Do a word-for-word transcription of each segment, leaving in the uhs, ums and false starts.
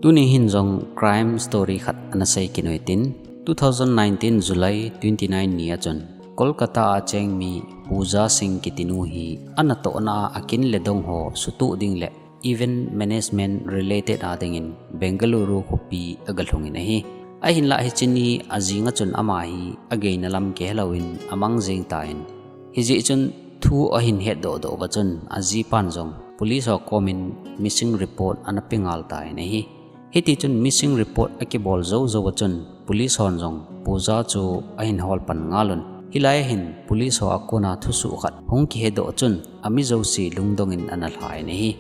Tuni hin jong crime story khat ana sei kit u hitin, two thousand nineteen July twenty nine ni a chun Kolkata a cheng mi Pooja Singh kitinu hi anatohna a akin le dong ho sutuh ding le event management related a dingin Bengaluru khopi aga lhungin ahi. Ahinlah hiche ni ajing a chun ama hi ageina lam kihelouvin amang jeng tan, hijeh chun thu ahin hetdoh doh uva chun ajipan jong police ho komin missing report ana pe ngal tan ahi. Hitichun missing report akibol jou jou a chun police hon jong Pooja chu ahin hol pan ngal un. Hilai a hin police ho a kona thusoh khat hung kihedoh chun ami jouse lungdong in ana lhan ahi.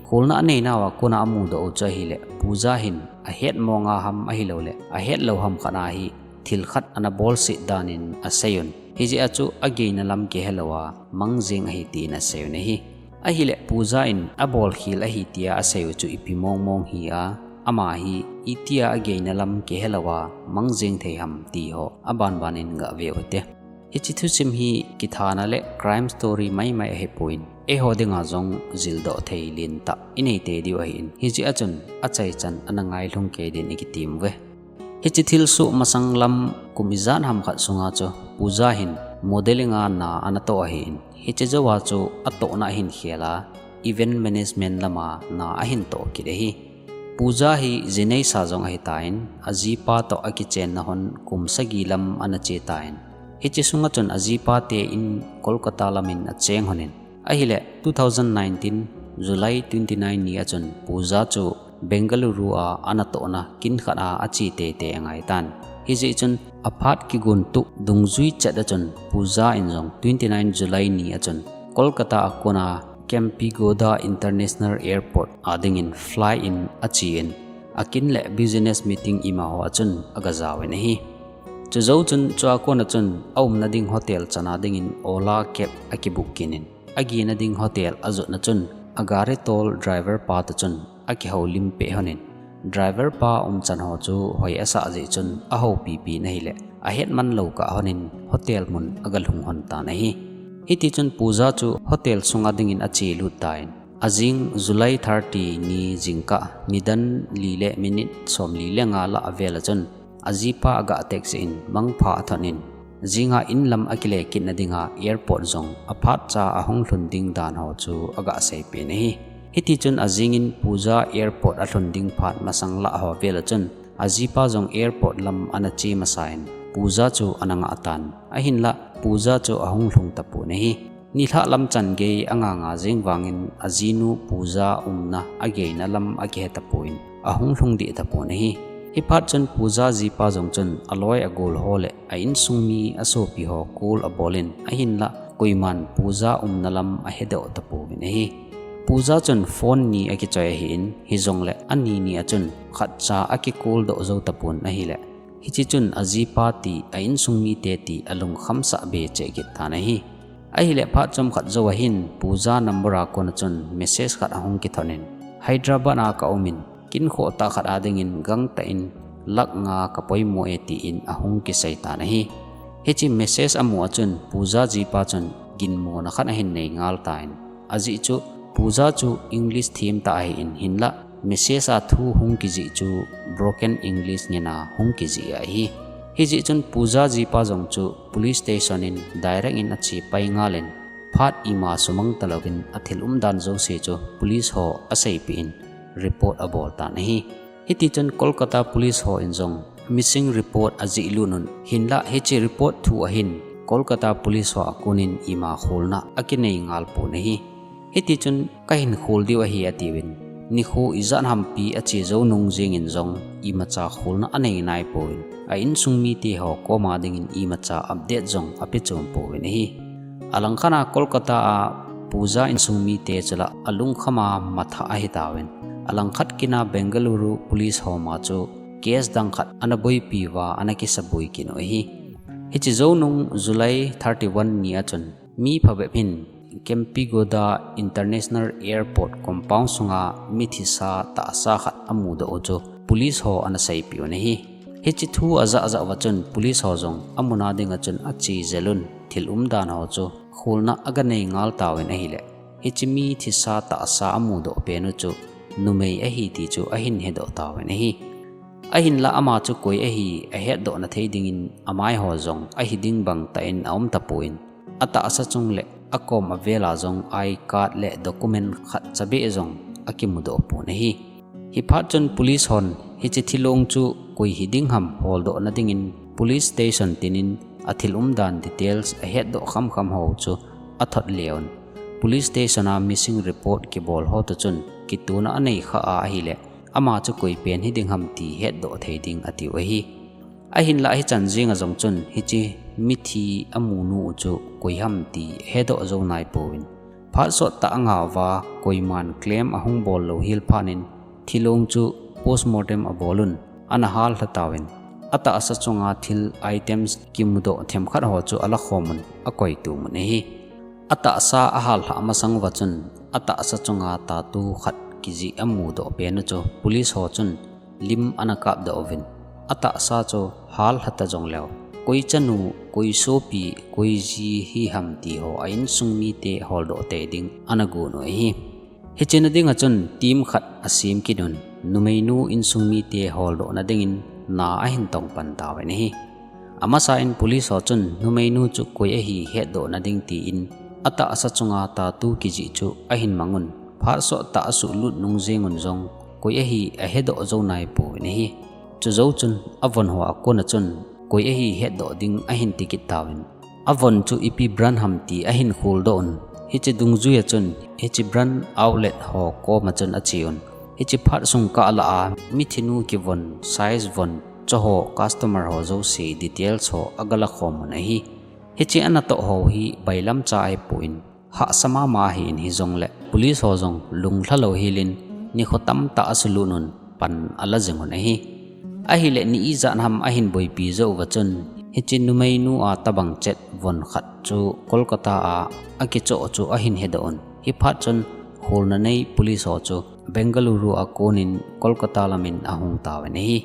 Kholna anei nauva kona amudoh u chu ahileh Pooja hin ahet mong a ham ahilouleh ahet lou ham khat a hi thil khat ana bolset dan in asei un. Hijeh a chu ageina lam kihelouva mang jeng ahi tin asei un ahi. Ahileh Pooja in abolkhel ahi tia asei u chu ipi mong mong hi a, ama hi itia ageina lam kihelouva mang jeng thei ham ti ho aban ban in gave u hite. Hiche thusim hi kithana le crime story maimai ahipon, eiho dinga jong jildoh thei lentah inei tei diu ahin, hijeh a chun achaichan ana ngailhung kei din ikitem uve. Hiche thilsoh masang lam kum ijat ham khat sunga chu Pooja hin modeling a na anatoh ahin, hiche jouva chu atohna ahin khel a, event management lama na ahin toh kit ahi. Pooja hi jineisa jong ahitan, ajipa toh akichenna hon kum sagi lam ana che tan, hiche sunga chun ajipa te in Kolkata lamin acheng honin, ahileh two thousand nineteen July twenty nine ni a chun Pooja chu Bengaluru a anatohna kin khat a ache teitei angaitan. Hijeh chun aphat kigon tup dungjui chet a chun Pooja in jong twenty nine July ni a chun Kolkata a kona Kempegowda International Airport a dingin fly in ache in, akin le business meeting ima ho a chun aga jaovin ahi. Chujou chun chua kona chun aumna ding hotel chana dingin Ola cab akibook kit in, agena ding hotel ajotna chun agari tol driver pa toh chun akihoulim peh honin, driver pa umchan ho chu hoi asah jeh chun ahoupipi in ahileh ahetman lou kah honin hotel mun aga lhung hon tan ahi. Hitichun Pooja chu hotel sunga dingin achelut tan, ajing July thirty ni jingkah nidan li le minute somli le nga lah avel a chun ajipa aga text in mangpha athot in, jinga inlam akile kitna dinga airport jong aphatcha ahung lhun ding dan ho chu aga seipeh in ahi. Hitichun ajingin Pooja airport alhun ding phat masang lah ho vel a chun ajipa jong airport lam ana che masa in Pooja chu ana ngah tan, ahinlah Pooja chu ahung lhung tapon ahi. Nilhah lam chan gei anga nga jeng vangin ajinu Pooja umna ageina lam akihe tapouvin ahung lhung deh tapon ahi. Hiphat chun Pooja jipa jong chun aloi agol ho le a insung mi asopi ho call abolin ahinlah koiman Pooja umna lam ahedoh tapouvin ahi. Pooja chun phone ni akichoi ahin, hijongle ani ni a chun khatcha aki call doh jou tapon ahileh hiche chun ajipa ti a insung mite ti alungkhamsah be cheh kit tan ahi. Ahileh phat chomkhat jou ahin Pooja number a kona chun message khat ahung kithot in, Hyderabad a kaumin, kin khohtah khat a dingin gangtah in lakh nga kapoimo e tin ahung kisei tan ahi. Hiche message amu a chun Pooja jipa chun ginmona khat ahin nei ngal tan, ajeh chu Pooja chu English themtah ahin, hinlah message a thu hung kijih chu broken English ngena hung kijih ahi. Hijeh chun Pooja jipa jong chu police station in direct in ache pai ngal in, phat ima sumang talouvin athil umdan jouse chu police ho aseipeh in report abol tan ahi. Hitichun Kolkata police hon jong missing report ajihlut un, hinlah hiche report thua hin Kolkata police ho a konin ima kholna akinei ngal pon ahi. Hitichun kahin khol diu ahi atiuvin, nikho ijat hampi ache jou nung jengin jong imacha kholna anei naipouvin, a insung mite ho koma dingin imacha update jong ape chom pouvin ahi. Alangkhat a Kolkata a Pooja insung mite chu la alungkham a matha ahitauvin, alangkhat kin a Bengaluru police ho ma chu case dang khat ana boipi uva ana kisaboi kit u ahi. Hiche jou nung July thirty one ni a chun mi phabep hin Kempegowda International Airport compound sunga mi thisa tahsa khat amudoh u chu police ho ana seipeh un ahi. Hiche thu ajah jah uva chun police ho jong amun a dinga chun ache jel un, thil umdan ho chu kholna aga nei ngal tauvin ahileh hiche mi thisa tahsa amudoh pen u chu numei ahi ti chu ahin hedoh tauvin ahi. Ahinla ama chu koi ahi ahetdoh na thei dingin amai ho jong ahi ding bang tah in aum tapon, atahsa chung le akom avela jong I card le document khat chabeh jong akimudoh pon ahi. Hiphat chun police hon hiche thilong chu koi hi ding ham holdoh na dingin police station tinin athil umdan details ahetdoh khamkham ho chu athot leun, police station a missing report kibol ho toh chun kituna anei kha a ahile, ama chu koi pen hi ding ham ti hetdoh thei ding atiu ahi. Ahinla hichan jenga jong chun hiche mithi amunu u chu koi ham ti hedoh jou naipouvin, phat sot tah angauva koiman claim ahung bol lou hel phat in thilong chu postmortem abolun, ana hallha tauvin, atahsa chunga thil items kimudoh themkhat ho chu alakhomun, akoitumun ahi. Atahsa ahallhah masang uva chun atahsa chunga tattoo khat kijih amudoh pen u chu police ho chun lim ana kapdoh uvin, atahsa chu hallha ta jongleu, koi chanu, koi sopi, koi ji hi ham ti ho a insung mite holdoh tei ding ana gon u ahi. Hiche na dinga chun team khat asem kitun, numeinu insung mite holdoh na dingin na ahin tong pan tauvin ahi. Amasa in police ho chun numeinu chu koi ahi hetdoh na ding tin atahsa chunga tattoo kijih chu ahin mangun, phat sot tah asuhlut nung jengun jong koi ahi ahedoh jou naipouvin ahi. Chujou chun avon ho akona chun koi ahi hetdoh ding ahin tikit tauvin, avon chu ipi brand ham ti ahin kholdoh un, hiche dungjuia chun hiche brand outlet ho koma chun acheun, hiche phat sung kah lah a mithinu kivon, size von, chuho customer ho jouse details ho agala khomun ahi. Hiche anatoh ho hi bailamcha ahipon, hahsa mama ahin, hijongle police ho jong lunglha lou helin nikho tamtah asulut un pan ala jengun ahi. Ahile ni ijat ham ahin boipi jou uva chun hiche numeinu a tobang chet von khat chu Kolkata a akichoh chu ahin hedoh un, hiphat chun kholna nei police ho chu Bengaluru a konin Kolkata lamin ahung tauvin ahi.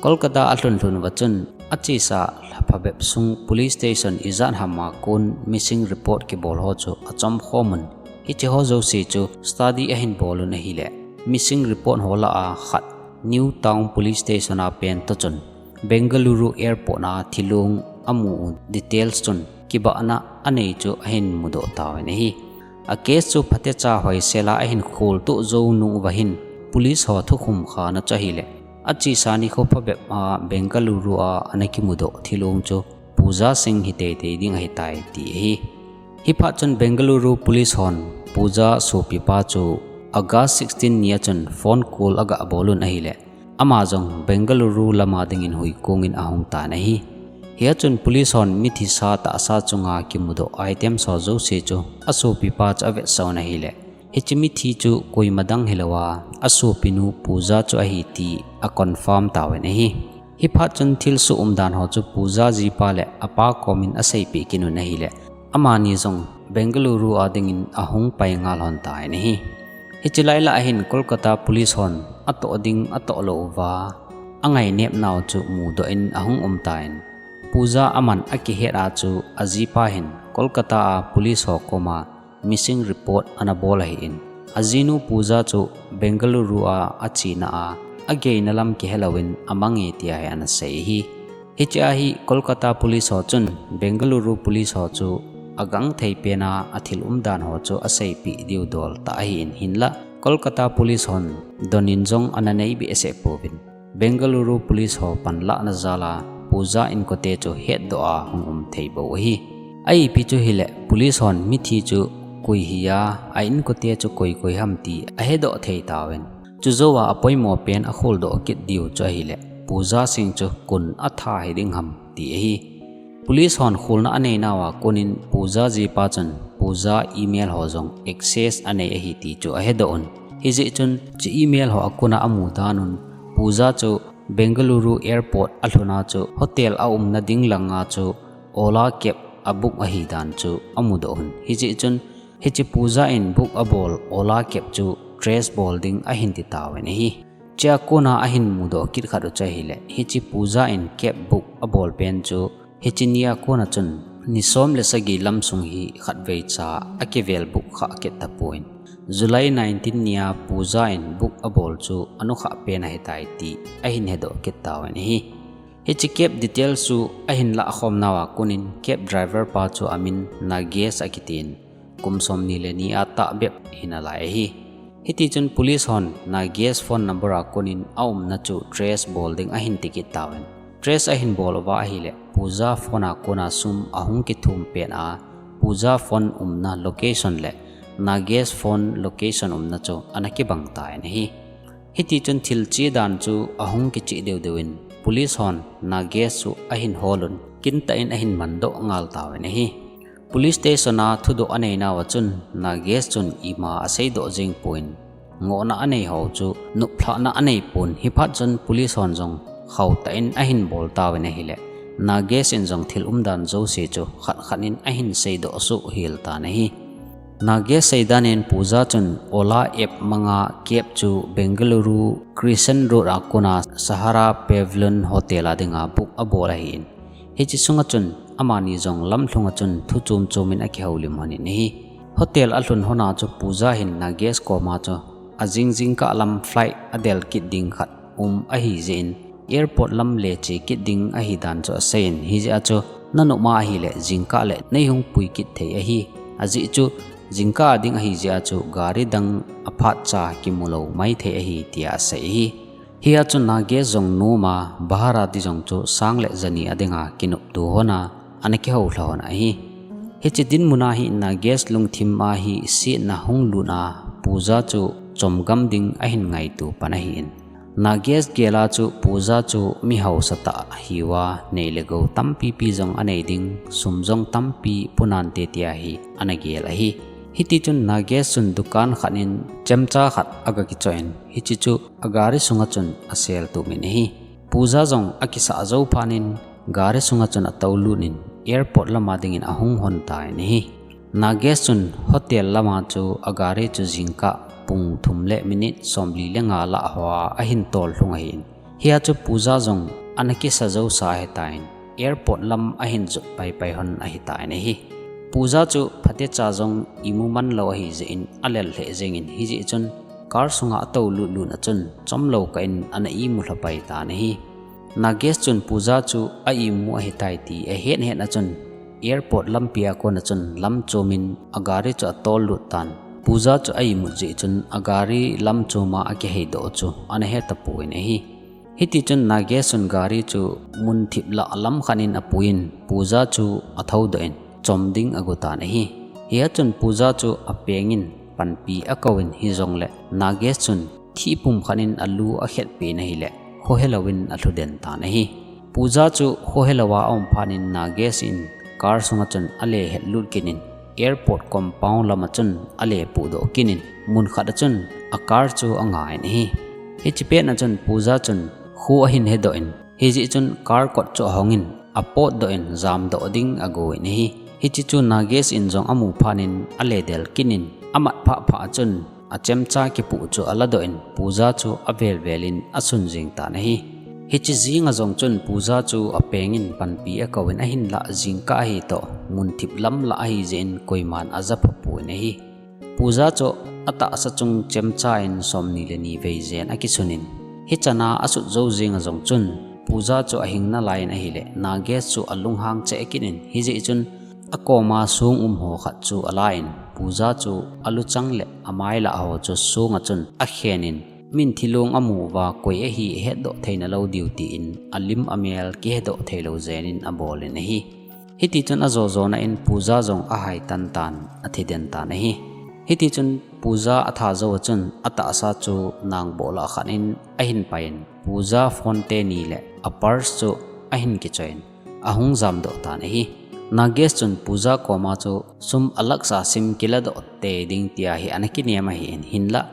Kolkata alhun lhun uva chun achesa lhaphabep sung police station ijat ham a kon missing report kibol ho chu achom khomun, hiche ho jouse chu study ahin bolun ahile, missing report ho lah a khat New Town Police Station a pen toh chun Bengaluru Airport a thilong amu u details chun kibahna anei chu ahin mudoh tauvin ahi. A case chu phatecha hoisela ahin kholtoh jou nung uva hin police ho thukhum khana chu ahile, achesa nikho phabep a Bengaluru a ana kimudoh thilong chu Pooja Singh hi teitei ding ahitai ti ahi. Hiphat chun Bengaluru police hon Pooja sopipa chu August sixteen ni a chun phone call aga bolun ahile, ama jong Bengaluru lama dingin huikongin ahung tan ahi. Hia chun police hon mithisa tahsa chunga kimudoh items ho jouse chu asopipa chu avetsah un ahile, hiche mithi chu koima dang hilouva asopinu Pooja chu ahi ti aconfirm tauvin ahi. Hiphat chun thilsoh umdan ho chu Pooja jipa le apa komin aseipeh kit un ahile, amani jong Bengaluru a dingin ahung pai ngal lhon tan ahi. Hiche lailah ahin Kolkata police hon atoh ding atoh lou uva angainepnau chu mudoh in ahung umtan, Pooja aman akihet a chu ajipa hin Kolkata a police ho koma missing report ana bol ahin, ajinu Pooja chu Bengaluru a achena a ageina lam kihelouvin amange tia hi ana sei ahi. Hichea hi Kolkata police ho chun Bengaluru police ho chu agangthei pena athil umdan ho chu aseipeh diu dol tah ahin, hinla Kolkata police hon donin jong ana nei behseh pouvin, Bengaluru police ho panlahna jal a Pooja inkote chu hetdoh a hung um thei bou ahi. Ahipi chu hile police hon mithi chu koi hi a, a inkote chu koi koi ham ti ahedoh thei tauvin, chujouva apoimo pen akholdoh kit diu chu ahile Pooja Singh chu kon atha hi ding ham ti ahi. Police hon kholna aneinauva konin Pooja jipa chun Pooja email ho jong access anei ahi ti chu ahedoh un. Hijeh chun hiche email ho akona amu dan un Pooja chu Bengaluru Airport alhuna chu hotel aumna ding langa chu Ola cab abook ahidan chu amudoh un. Hijeh chun hiche Pooja in book abol Ola cab chu trace bol ding ahin ti tauvin ahi. Chea kona ahin mudoh kit khat u chu ahile, hiche Pooja in cab book abol pen chu hiche nia kona chun Ni som le sagi lam sung hi khatvei cha akivel book kha kit tapon, July nineteen nia Pooja in book abol chu anukha pen ahitai ti ahin hedoh kit tauvin ahi. Hiche cab details chu ahin lahkhom nauva konin cab driver pa chu amin Nagesh akitin, kum somni le ni a tahbep hinalai ahi. Hitichun police hon Nagesh phone number a konin aumna chu trace bol ding ahin tikit tauvin, trace ahin bol uva ahile Pooja phone a kona sum ahung kithum pet a, Pooja phone umna location le Nagesh phone location umna chu ana kibang tan ahi. Hitichun thil che dan chu ahung kicheh deudeuvin, police hon Nagesh chu ahin holun, kintah in ahin mandoh ngal tauvin ahi. Police station a thudoh anei nauva chun Nagesh chun ima aseidoh jeng pon, ngohna anei ho chu nuplhahna anei pon, hiphat chun police hon jong khautah in ahin bol tauvin ahile, Nagesh in jong thil umdan jouse chu khat khat in ahin seidoh soh hel tan ahi. Nagesh seidan in Pooja chun Ola app manga cab chu Bengaluru Crescent Road a kona Sahara Pavilion Hotel a dinga book abol ahin, hiche sunga chun amani jong lamlhunga chun thu chom chom in akihoulim lhonin ahi. Hotel alhun lhona chu Pooja hin Nagesh koma chu ajing jingkah lam flight adel kit ding khat um ahijeh in, airport lam le che kit ding ahidan chu aseiyin, hijeh a chu nanop ma ahile jingkah le neihung pui kit thei ahi. Ajeh chu jingkah a ding ahijeh a chu gari dang aphatcha kimu lou maithei ahi tia asei ahi. Hia chu Nagesh jong noma bahar a di jong chu sang le jani a dinga kinopto lhona ana kihoulha lhon ahi. Hiche dinmuna hi Nagesh lungthim a hi setna hung lutna, Pooja chu chomgam ding ahin ngaito pan ahin, Nagesh gel a chu Pooja chu mi hausatah ahiuva, nei le gou tampipi jong anei ding, sum jong tampi punante tia hi ana gel ahi. Hitichun Nagesh chun dukan khat in chemcha khat aga kichoh in, hiche chu agari sunga chun asel tumin ahi. Pooja jong akisah jou phat in gari sunga chun atoulut in airport lama dingin ahung lhon tan ahi. Nagesh chun hotel lama chu agari chu jingkah pung thum le minute somli le nga lah hoa ahin tol lhung ahin, hia chu Pooja jong ana kisa jousa ahitan, airport lam ahin jot paipai lhon ahitan ahi. Pooja chu phatecha jong imu manlou ahijeh in alel lheh jengin, hijeh chun car sunga atoulut lutna chun chomlou kah in ana imu lhapai tan ahi. Nagesh chun Pooja chu aimu ahitai ti ahet hetna chun airport lampia kona chun lam chomin agari chu atollut tan, Pooja chu aimut jeh chun agari lam choma akiheidoh chu ana hetapon ahi. Hitichun Nagesh chun gari chu munthip lah lam khat in apuiyin, Pooja chu athoudoh in chom ding agotan ahi. Hia chun Pooja chu apengin panpi akouvin, hijongle Nagesh chun thihpum khat in alu akhetpeh in ahile, khohelouvin alhuden tan ahi. Pooja chu khohelouva aum phat in Nagesh in car sunga chun ale hetlut kit in, airport compound lama chun ale pohdoh kit in, mun khat a chun acar chu angain ahi. Hiche petna chun Pooja chun kho ahin hedoh in, hijeh chun car kot chu ahongin, apotdoh in jamdoh ding agouvin ahi. Hiche chu Nagesh in jong amu phat in ale del kit in, amat phah phah a chun achemcha kipoh chu aladoh in, Pooja chu avel vel in asun jeng tan ahi. Hiche jinga jong chun Pooja chu apengin panpi akouvin, ahinlah jingkah ahitoh munthip lam lah ahijeh in koiman ajapha pon ahi. Pooja chu atahsa chung chemcha in somni le ni vei jen akisunin, hichana asut jou jinga jong chun Pooja chu ahing nalaiyin ahile, Nagesh chu alunghang cheh kit in, hijeh chun akoma song umho khat chu alan, Pooja chu aluchang le amailah ho chu songa chun akhenin, min thilong amu uva koi ahi ahetdoh theina lou diu tin alim amel kihedoh theilou jenin abolin ahi. Hitichun ajojona in Pooja jong ahaitan tan, athiden tan ahi. Hitichun Pooja atha jouva chun atahsa chu nangboh lah khat in ahin paiyin, Pooja phone teni le a purse chu ahin kichoiyin, ahung jamdoh tan ahi. Nagesh chun Pooja koma chu sum alaksa sim kiladoh tei ding tia hi ana kinem ahin, hinlah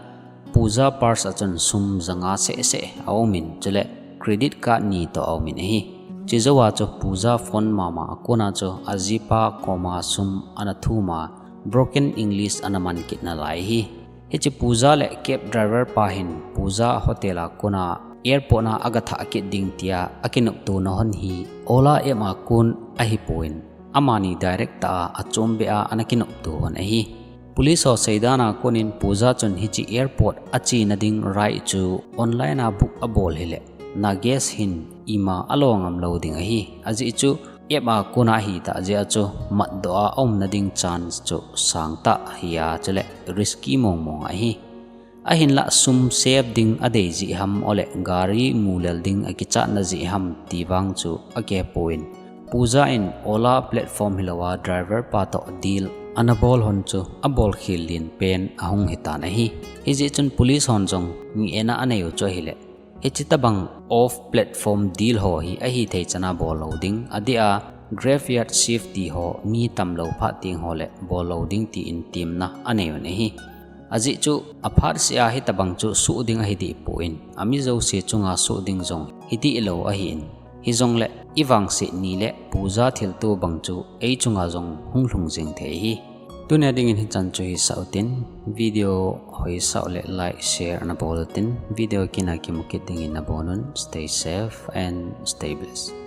Pooja purse a chun sum janga sehseh aumin, chule credit card ni toh aumin ahi. Chujouva chu Pooja phone mama a kona chu ajipa koma sum ana thuma, broken English ana man kit nalai ahi. Hiche Pooja le cab driver pa hin Pooja hotel a kona airport a agathah kit ding tia akinoptona lhon hi Ola app a kon ahipon, amani direct tah a achombeh a ana kinopto hon ahi. Police ho seidan a konin Pooja chun hiche airport achena ding ride chu online a book abol hile, Nagesh hin ima alo ngam lou ding ahi. Ajeh chu app a kona ahitah jeh a chu matdoh a aumna ding chance chu sangtah ahi a, chule risky mongmong ahi. Ahinlah sum save ding adei jeh ham, ole gari mulel ding akichatna jeh ham ti vang chu akihepoi. Pooja in Ola platform hilouva driver pa toh deal ana bol hon chu abolkhel lenpen ahung hitan ahi. Hijeh chun police hon jong ngehna anei u chu ahile, hiche tobang off platform deal ho hi ahithei chana bol lou ding, adeh a graveyard shift ti ho mi tamlou phat teng ho le bol lou ding tin temna anei un ahi. Ajeh chu aphat seh a hitobang chu soh ding ahi dehpoi, ami jouse chunga soh ding jong hidehlou ahin. Hijongle ivangset ni le Pooja thilto bang chu ei chunga jong hung lhung jeng thei ahi. Tunia dingin hichan chu hisah utin, video hoisah u le like, share ana bol utin, video kina kimu kit dingin nabonun, stay safe and stay blessed.